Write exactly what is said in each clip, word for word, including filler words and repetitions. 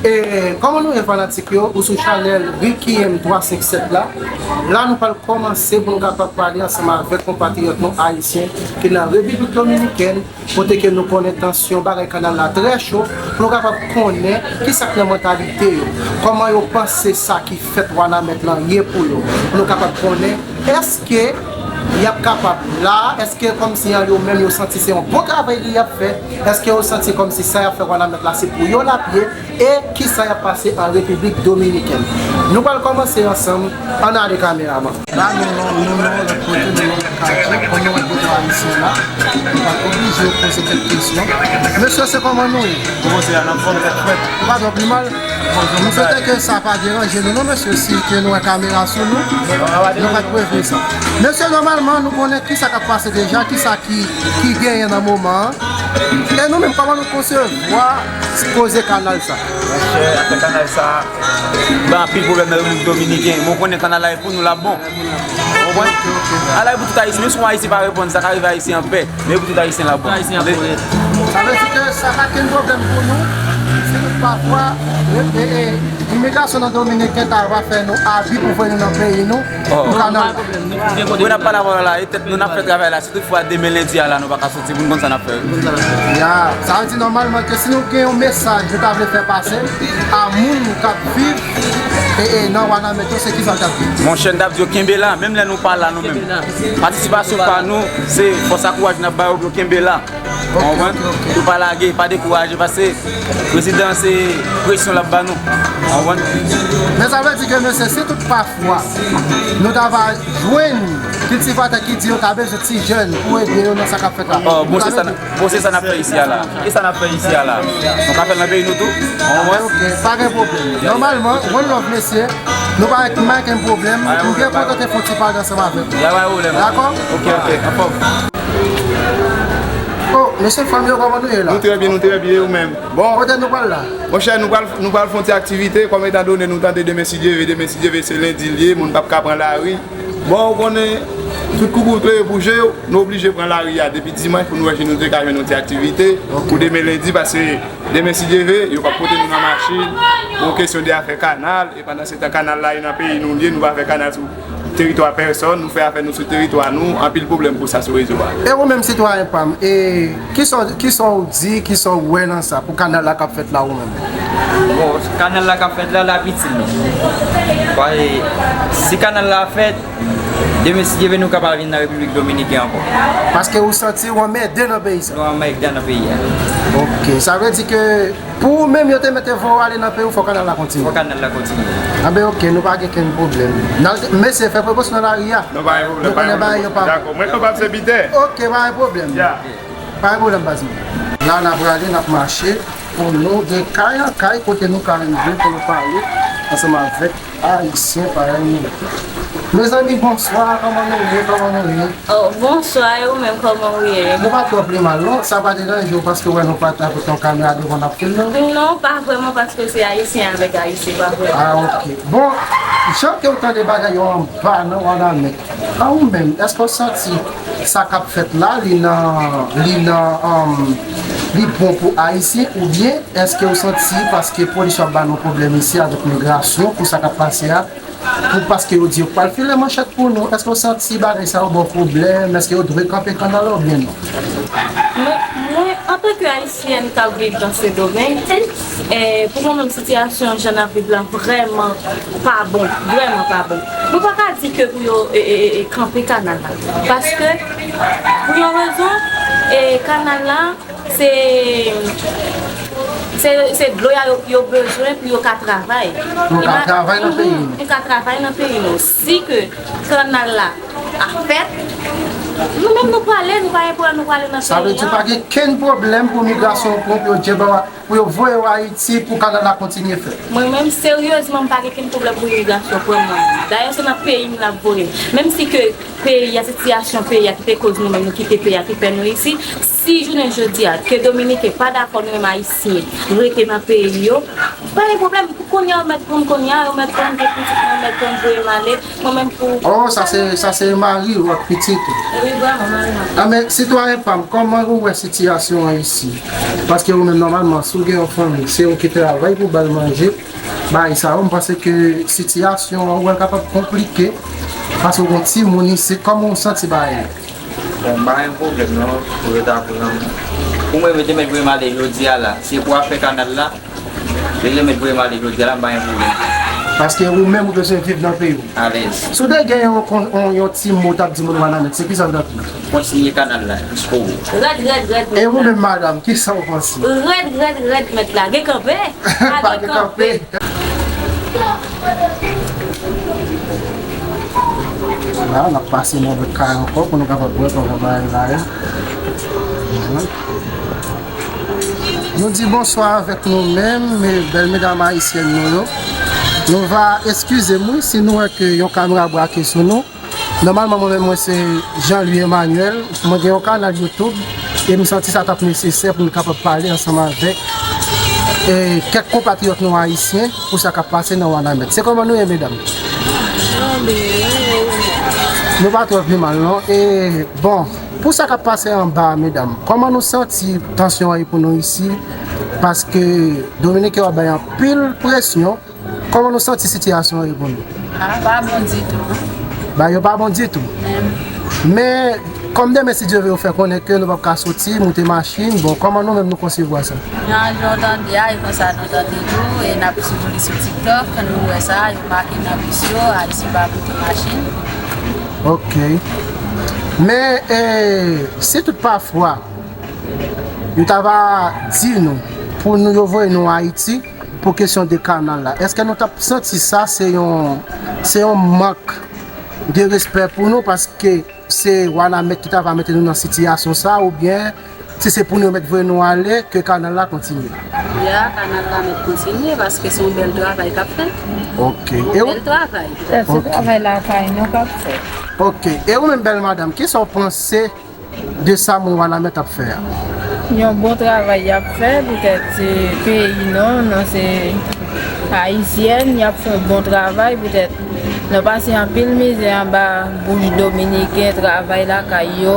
E kòman nou ye fanatik yo, ou sou chanèl Ricky M twa senk sèt la. La nou pral kòmanse pou nou kapab pale ansanm avèk konpatriyòt nou ayisyen ki nan Repiblik Dominikèn, kote ke nou konnen tansyon bagay kanal la trè cho, pou nou kapab konnen ki sa k nan mantalite yo, kòman yo panse sa ki fèt Wanament lan ye pou yo, pou nou kapab konnen èske y ap kapab la, èske kòmsi an yo menm yo santi se yon bon travay li y ap fè, èske yo santi kòmsi sa y ap fè Wanament la se pou yo l ap ye, e kisa y ap pase an Repiblik Dominikèn. Nou pral kòmanse ansanm, ann ale kameraman. La nou nan, nou nan lòt kote, nou nan lòt katye, kòm nou wè ghetto ayisyen la, nou pa oblije poze kèk kesyon. Mesye, se kòman nou ye? Kòman se a, n ap fòm tèt frèt. Ou pa twò pi mal? Bonjou, nou swete ke sa pa deranje nou non, mesye, si ke nou wè kamera sou nou, nou pa t prevni sa. Mesye, nòmalman, nou konnen kisa k ap pase deja, kisa ki, ki genyen nan moman an. E nou menm, kòman nou konsevwa koze kanal sa? Monchè, afè kanal sa, ba anpil pwoblèm nan Repiblik Dominiken. Bon, konnen kanal la e pou nou, l ap bon. Ou konprann? Ala e pou tout Ayisyen, menm si yon Ayisyen pa reponn, sa ka rive Ayisyen anpè, men e pou tout Ayisyen l ap bon. Tout Ayisyen ap bon. Sa vle di ke sa pa kenn pwoblèm pou nou, si tout pafwa, e, e, e, imigrasyon nan Dominiken ta va fè nou abi pou voye nou nan peyi nou, oh, pou kanal. Nou pa gen pwoblèm, nou gen kote. Wi, n ap pale avè w la, e tèt nou, n ap fè travay la, si toutfwa demen lendi a la, nou pa ka soti, pou n konn sa n ap fè. Ya, sa vle di nòmalman ke si nou gen yon mesaj nou ta vle fè pase a moun k ap viv e, e nan Wanament yo, se kisa l t ap di? Monchè, n t ap di yo kenbe la, menm lè nou pa la nou menm. Kenbe la. Patisipasyon pa nou, se fòs ak kouraj n ap ba yo pou yo kenbe la. Ok, ou konprann? Ok, ok. Yo pa lage, pa dekouraje, paske prezidan se presyon l ap ba nou. Ou konprann? Men sa vle di ke, mesye, si tout pafwa nou ta va jwenn kiltivatè ki di yo ta bezwen ti jèn pou ede yo nan sa k ap fèt la. Oh, bon, se sa, bon, se sa n ap fè isi a la. E sa n ap fè isi a la? Nou ka fè l nan peyi nou tou? Ou konprann? Ok, pa gen pwoblèm. Nòmalman, one love, mesye. Nou pa gen, pa gen pwoblèm. M byen kontan te fè yon ti pale ansanm avèk nou. Ya, pa gen pwoblèm. Dakò? Ok, ok, anfòm. Oh, mesye fanmi yo, kòman nou ye la? Nou trè byen, nou trè byen, ou menm? Bon. Kote nou pral la? Monchè, nou pral, nou pral fè yon ti aktivite, kòm etan done nou tande demen si Dye ve, demen si Dye ve se lendi l ye, moun p ap ka pran lari. Bon, ou konnen, tout koukouy klere pou je yo, nou oblije pran lari a depi dimanch pou nou wè si nou te ka jwenn yon ti aktivite pou demen lendi, paske demen si Dye ve, yo p ap pote nou nan machin, pou kesyon de afè kanal, e pandan se tan kanal la e nan peyi nou l ye, nou pa fè kanal sou teritwa pèsòn, nou fè afè nou sou teritwa nou, anpil pwoblèm pou sa sou rezo a. E ou menm sitwayen pa m, e kisa, kisa w di, kisa w wè nan sa pou kanal la k ap fèt la ou menm? Bon, kanal la k ap fèt la, l ap itil nou. Paske si kanal la fèt, demen si Dye ve nou kapab vin nan Repiblik Dominikèn ankò. Paske ou santi w anmède nan peyi sa? Nou anmède nan peyi a. Ok, sa vle di ke pou ou menm yo te mete voye w ale nan peyi w, fò kanal la kontinye. Fò kanal la kontinye. Anben ok, nou pa gen kenn pwoblèm. N al, mesye, fè prekosyon nan lari a. Non, pa gen pwoblèm. Nou konnen bagay yo pa bon. Dakò, mwen kapab se bitè. Ok, pa gen pwoblèm. Ya. Pa gen pwoblèm, baz mwen. La n ap prale, n ap mache pou nou gen kay an kay kote nou ka rive pou nou pale ansanm avèk Ayisyen parèy nou. Mezanmi, bonswa, kòman nou ye, kòman nou ye? Oh, bonswa, e ou menm, kòman ou ye? Nou pa twò pi mal, non, sa pa deranje w paske w wè nou pa t avèk yon kamera devan n ap filme w? Non, pa vrèman, paske se Ayisyen avèk Ayisyen, pa vrèman. Ah, ok. Bon, jan ke w tande bagay yo anba nan Wanament, a ou menm, èske w santi sa k ap fèt la, li nan, li nan, um, li bon pou Ayisyen, oubyen èske w santi paske polis yo ap ba nou pwoblèm isi avèk migrasyon, pou sa k ap pase a, pou paske yo di yo pral file manchèt pou nou, èske w santi bagay sa yo ba w pwoblèm, èske yo dwe kanpe kanal la oubyen non? Mwen, mwen, antanke Ayisyèn k ap viv nan Sendomeng, e, pou mwen menm, sitiyasyon jan n ap viv la vrèman pa bon, vrèman pa bon. Nou pa ka di ke pou yo, e, e, e, e, kanpe kanal la. Paske, pou yon rezon, e, kanal la, se, se, se dlo a yo, yo bezwen pou yo ka travay. Pou yo ka travay nan peyi nou. Pou yo ka travay nan peyi nou. Si ke kanal la ap fèt, nou menm nou prale, nou pa gen pwoblèm, nou prale nan peyi an. Sa vle di pa gen kenn pwoblèm pou migrasyon pran pou yo djeba pou yo voye w Ayiti pou kanal la kontinye fèt? Mwen menm, seryezman, m pa gen kenn pwoblèm pou imigrasyon pran mwen. Dayè, se nan peyi m l ap voye m. Menm si ke peyi a, sitiyasyon peyi a ki te koz nou menm nou kite peyi a, ki fè nou isi, si jounen jodi a, ke Dominiken pa dakò nou menm Ayisyen rete nan peyi yo, Pa gen pwoblèm, pou kounye a, yo mèt konn kounye a, yo mèt konn ke pitit mwen, yo mèt konn voye m ale. Mwen menm pou... Oh, sa se, sa se mari w ak pitit ou. Wi, vrèman, mari mwen. Ah, men, sitwayen pa m, kòman ou wè sitiyasyon an isi? Paske ou menm, nòmalman, si w gen yon fanmi, se ou ki travay pou ba l manje. Bagay sa yo, m panse ke sitiyasyon an, ou wè, kapab konplike. Paske ou gen timoun isi, kòman ou santi bagay yo? Bon, m pa gen pwoblèm, non, pou yo ta pran m. Pou mwen, yo te mèt voye m ale jodi a la. Se pou afè kanal la, yo te mèt voye m ale jodi a la, m pa gen pwoblèm. Paske ou menm, ou bezwen viv nan peyi w. Alèz. Si w te gen yon, yon, yon ti mo w t ap di moun Wanament, se kisa w t ap di? Kontinye kanal la, jiskobout. Rèd, rèd, rèd, mèt la. E ou menm, madanm, kisa w panse? Rèd, rèd, rèd, mèt la. Gen kanpe? Pa gen kanpe. La, n ap pase nan lòt kay ankò pou nou kapab wè kòman bagay la ye. Nou di bonswa avèk nou menm, me-, bèl medam ayisyèn nou yo. Nou va eskize m, wi, si nou wè ke yon kamera brake sou nou. Nòmalman, mwen menm, mwen se Jean Louis Emmanuel. Mwen gen yon kanal YouTube e m santi sa t ap nesesè pou m kapab pale ansanm avèk, e, kèk konpatriyòt nou ayisyen pou sa k ap pase nan Wanament. Se kòman nou ye, medam? Nou pa twò pi mal, non. E, bon, pou sa k ap pase anba a, medam, kòman nou santi tansyon an ye pou nou isi? Paske Dominiken yo ap bay anpil presyon. Kòman nou santi sitiyasyon an ye pou nou? Ah, pa bon ditou, non. Bagay yo pa bon ditou. Menm. Men, kòm demen, si Dye vle, yo fè konnen ke nou p ap ka soti, moute machin. Bon, kòman nou menm nou konsevwa sa? Jan, jan w tande a, e konsa nou tande tou, e n ap swiv li sou TikTok, nou wè sa, yo make nan bis yo, Ayisyen pa moute machin. Ok. Men, e, si tout pafwa, yo ta va di nou, pou nou, yo voye nou Ayiti, pou kesyon de kanal la, èske nou t ap santi sa se yon, se yon mank de respè pou nou, paske se Wanament ki ta va mete nou nan sitiyasyon sa, oubyen si se pou nou mèt voye nou ale, ke kanal la kontinye? Ya, kanal la mèt kontinye, paske se yon bèl travay k ap fèt. Ok. Yon bèl travay. Se travay lakay nou k ap fèt. Ok. E ou menm, bèl madanm, kisa w panse de sa moun Wanament ap fè a? Yon bon travay y ap fè, poutèt se peyi nou, nou se ayisyèn, y ap fè yon bon travay, poutèt nou pase anpil mizè anba bouch dominiken, travay lakay yo,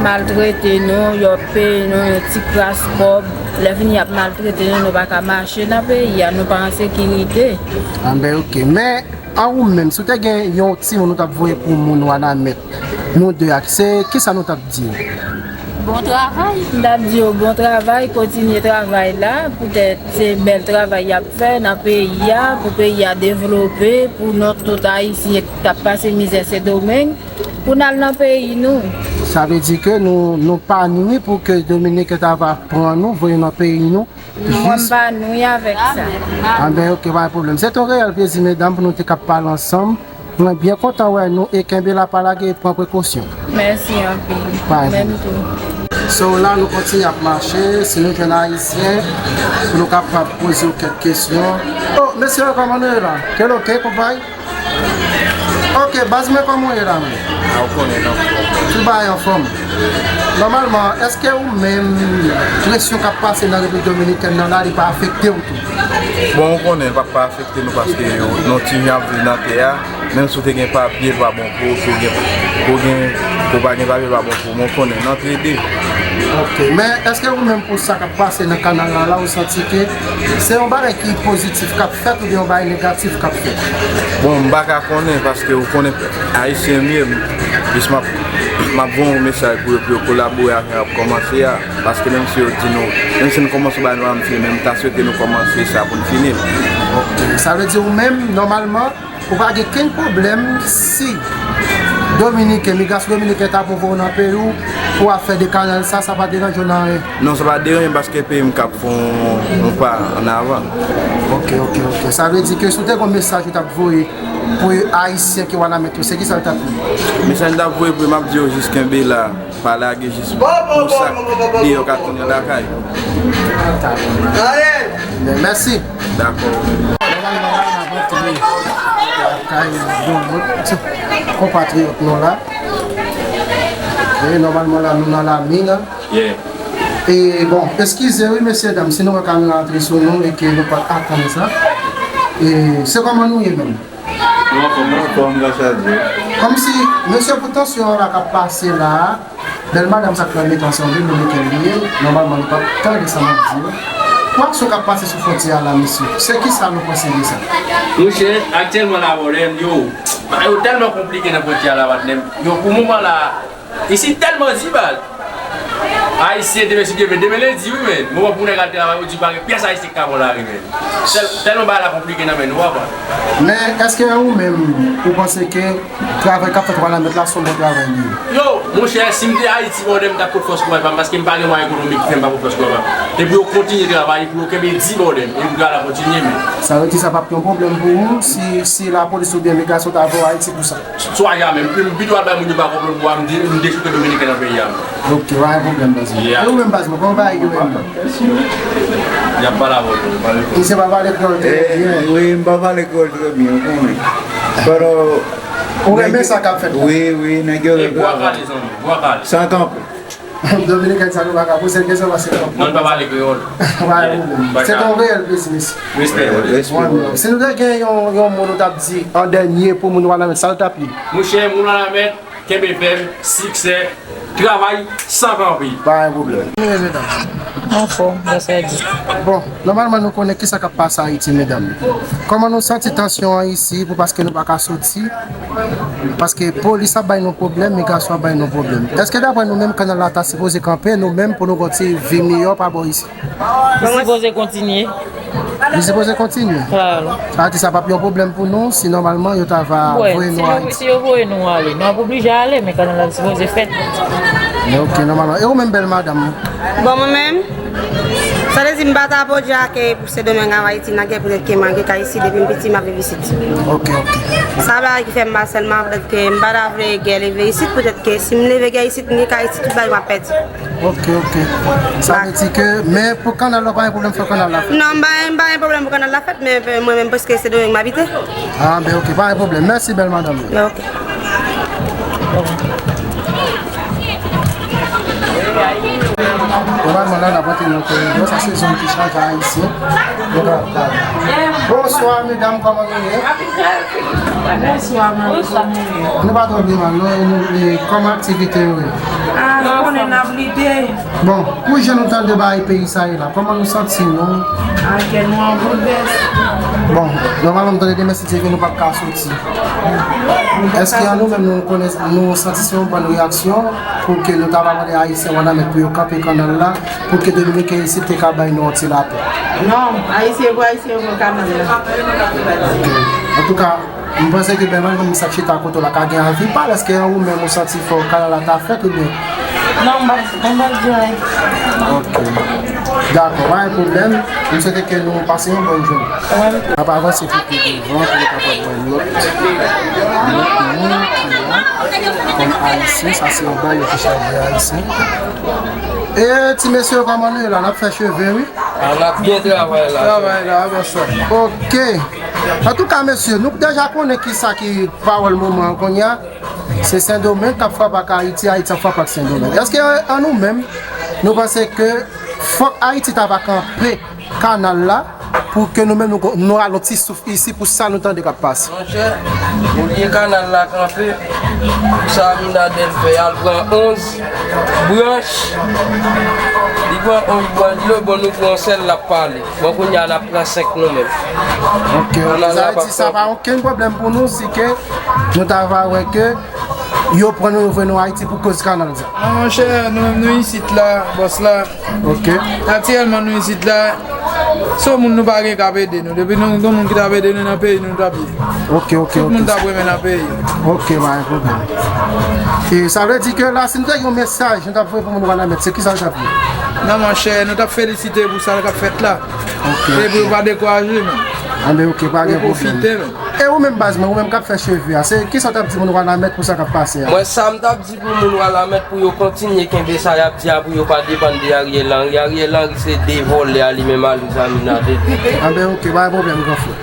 maltrete nou, y ap peye nou yon ti kras kòb, lè fini y ap maltrete nou, nou pa ka mache nan peyi a, nou pa an sekirite. Anben, ok. Men, an ou menm, si w te gen yon timoun ou t ap voye pou moun Wanament, nou de a, se kisa nou t ap di w? Bon travay. M t ap di yo bon travay, kontinye travay la, poutèt se bèl travay y ap fè nan peyi a, pou peyi a devlope, pou nou tout Ayisyen k ap pase mizè Sendomeng, pou n al nan peyi nou. Sa vle di ke nou, nou pa nwi pou ke Dominiken ta va pran nou, voye nan peyi nou, Mwen pa nwi avèk sa. Anben, ok, pa gen pwoblèm. Se te yon reyèl plezi, medam, pou nou te kab pale ansanm. Mwen byen kontan wè nou e kenbe la, pa lage, pran prekosyon. Mèsi anpil. Pa gen pwoblèm. Menm tou. So, la, nou kontinye ap mache. Si nou jwenn Ayisyen, pou nou kapab poze yo kèk kesyon. Oh, mesye, kòman nou ye la? Kèl oke, konpay? Ok, baz mwen, kòman w ye la menm? A, ou konnen, nan fòm. Tout bagay anfòm. Nòmalman, èske ou menm, presyon k ap pase nan Repiblik Dominikèn nan la, li pa afekte w tou? Bon, ou konnen, l p ap pa afekte nou paske nou ti jan ap viv nan tè a. Menm si w te gen papye, l pa bon pou ou, si w gen, pou w gen, pou w pa gen papye, l pa bon pou ou, men w konnen, n antrede. Ok, men èske ou menm, pou sa k ap pase nan kanal la, la, ou santi ke se yon bagay ki pozitif k ap fèt oubyen yon bagay negatif k ap fèt? Bon, m pa ka konnen, paske ou konnen Ayisyen m ye, m, jis m ap, m ap voye yon mesaj pou yo, pou yo kolabore avè jan y ap kòmanse a, paske menm si yo di nou, menm si nou kòmanse yon bagay nou pa janm fini, men m ta swete nou kòmanse sa pou n fini l. Ok, sa vle di ou menm, nòmalman, ou pa gen kenn pwoblèm si Dominiken, migrasyon dominiken ta pou voye w nan peyi w pou afè de kanal sa, sa pa deranje w nan anyen? Non, sa pa deranje m paske peyi m k ap fè yon, yon pa ann avan. Ok, ok, ok. Sa vle di ke si w te gen yon mesaj ou t ap voye pou Ayisyen ki Wanament yo, se kisa w t ap di? Mesaj m t ap voye pou yo, m ap di yo jis kenbe la. Pa lage jis pou sa deyò ka tounen lakay. Men mèsi. Dakò. Nòmalman la, n ap antre lakay yon lòt konpatriyòt nou la. E nòmalman la, nou nan Lamina. Yeah. E bon, eskize wi, mesye dam, si nou wè kamera antre sou nou e ke nou pa t atann sa. E se kòman nou ye menm? Nou anfòm, nou anfòm, gras a Dye. Kòmsi, mesye, pou tansyon an la k ap pase la a, bèl madanm sa k nan mitan se yon vin dominiken li ye, nòmalman li p ap tande sa m ap di yo. Pou aksyon k ap pase sou fwontyè a la, mesye, se kisa nou panse de sa? Monchè, aktyèlman la, pwoblèm yo, bagay yo tèlman konplike nan fwontyè a la, patnè m. Yo, pou moman la, isit tèlman di baz. Ayisyen demen si Dye vle, demen lendi wi, men. Moman pou nèg al travay, yo di pa gen pyès Ayisyen ki ka pran lari, men. Tèl-, tèlman bagay la konplike nan men nou, w konprann. Men, èske ou menm, ou panse ke travay k ap fèt Wanament la se yon bon travay li ye? Yo, monchè, si m te Ayiti, bòdè, m t ap pot fòs kouraj pa m, paske m pa gen mwayen ekonomik ki fè m pa pot fòs kouraj pa m. E pou yo kontinye travay, pou yo kenbe di bòdè m, e pou travay la kontinye, men. Sa vle di sa p ap yon pwoblèm pou ou si, si lapolis oubyen migrasyon ta voye w Ayiti pou sa? Swa jamè, m, m pito al bay moun yo pa konprann pou m de-, m dechouke dominiken nan peyi a. Ok, pa gen pwoblèm, baz mwen. Yeah. E ou menm, baz mwen, kòman bagay yo menm? Y ap pale avè w, pale kreyòl. Misye pa pale kreyòl trè byen. Wi, m pa pale kreyòl trè byen, ou konnen. Pero, ou renmen sa k ap fèt la? Wi, wi, nèg yo. E bwa kale, zanmi, bwa kale. San kanpe. Dominiken sa nou pa ka poze l kesyon paske l konprann. Non, l pa pale kreyòl. Pa gen pwoblèm. Se te yon reyèl plezi, mesye. Respè, respè. Si nou te gen yon, yon mo nou t ap di an dènye pou moun Wanament, sa l t ap ye? Monchè, moun Wanament, kenbe fèm, siksè, travay san kanpe. Pa gen pwoblèm. Anfòm, gras a Dye. Bon, nòmalman nou konnen kisa k ap pase Ayiti, medam. Kòman nou santi tansyon an isi pou paske nou pa ka soti? Paske polis ap bay nou pwoblèm, migrasyon ap bay nou pwoblèm. Èske daprè nou menm, kanal la ta sipoze kanpe, nou menm pou nou gen yon ti vi miyò pa bò isi? Li sipoze kontinye. Li sipoze kontinye? Sa vle di sa p ap yon pwoblèm pou nou si nòmalman yo ta va voye nou Ayiti? Si yo voye nou ale, nou ap oblije ale, men kanal la sipoze fèt. Ok, nòmalman. E ou menm, bèl madanm? Bon, mwen menm, sa vle di m pa ta pòdye ake pou Sendomeng ak Ayiti nan gè poutèt ke m gen kay isit, depi m piti m ap viv isit. Ok, ok. Sa bagay ki fè m pa sèlman poutèt ke m pa ta vle gè leve isit, poutèt ke si m leve gè isit, m gen kay isit, tout bagay m ap pèdi. Ok, ok. Sa vle di ke, men pou kanal la, pa gen pwoblèm, fò kanal la fèt. Non, m pa, m pa gen pwoblèm pou kanal la fèt, men, men mwen menm, prèske Sendomeng m abite. Ah, ben ok, pa gen pwoblèm. Mèsi, bèl madanm. Ok. Nòmalman, la, n ap antre nan koridò. Sa se zòn ki chaje Ayisyen. Nou ka ap gade. Bonswa, medam, kòman nou ye? Bonswa, mari, kòman w ye? Nou pa twò byen, non. Nou, nou, e, kòman aktivite yo ye? Ah, nou konnen n ap lite. Bon, pou jan nou tande bagay peyi sa ye la, kòman nou santi nou? Ah, kè nou an boulvès. Bon, nòmalman, m tande demen si Dye vle nou p ap ka soti. Èske an nou menm nou konnen, nou santi se yon bòn reyaksyon pou ke nou ta va mande Ayisyen Wanament pou yo kanpe kanal la, pou ke Dominiken isit te ka bay nou yon ti lapè? Non, Ayisyen pou Ayisyen yo pran kanal la. Ok. Antouka, m panse ke bèl madanm sa k chita kote w la ka gen anvi pale, èske ou menm ou santi fò kanal la ta fèt oubyen? Non, m pa, m pa di anyen. Ok. Dakò, pa gen pwoblèm. M swete ke nou pase yon bòn jounen. Wi. N ap avanse pou pi devan pou nou kapab wè lòt, lòt moun ki la kòm Ayisyen. Sa se yon bagay ki chaje Ayisyen. E ti mesye yo, kòman nou ye la? N ap fè cheve, wi. A, n ap byen travay la. Travay la, bon sa. Ok. Antouka, mesye, nou deja konnen kisa ki pawòl moman an kounye a. Se Sendomeng k ap frape ak Ayiti, Ayiti ap frape ak Sendomeng. Èske an nou menm, nou panse ke fòk Ayiti ta va kanpe kanal la pou ke nou menm nou, nou rale yon ti souf isi pou sa nou tande k ap pase? Monchè, olye kanal la kanpe, pou sa Abinader fè, al pran onz branch, li pran onz branch, li bon, nou pran yon sèl, l ap pale. Bon, kounye a, n ap pran senk nou menm. Ok, ok. Sa vle di sa pa okenn pwoblèm pou nou si ke nou ta va wè ke yo pran nou, yo voye nou Ayiti pou koz kanal sa. Non, monchè, nou menm nou isit la, bòs la. Ok. Aktyèlman, nou isit la, se yon moun nou pa gen k ap ede nou. Depi nou gen moun ki t ap ede nou nan peyi nou, nou t ap ye. Ok, ok, ok. Tout moun t ap renmen nan peyi. Ok, pa gen pwoblèm. E sa vle di ke la, si nou te gen yon mesaj, nou t ap voye pou moun Wanament, se kisa l t ap ye? Non, monchè, nou t ap felisite pou sa k ap fèt la. Ok, ok. Epi yo pa dekouraje, men. Anben, ok, pa gen pwoblèm. Yo pwofite, men. E ou menm, baz mwen, ou menm k ap fè cheve a, se kisa w t ap di moun Wanament pou sa k ap pase a? Mwen, sa m t ap di pou moun Wanament pou yo kontinye kenbe sa y ap di a, pou yo pa depann de Ariel Henry. Ariel Henry se de vòlè a li menm a Luiz Abinader. Anben, ok, pa gen pwoblèm, gran frè.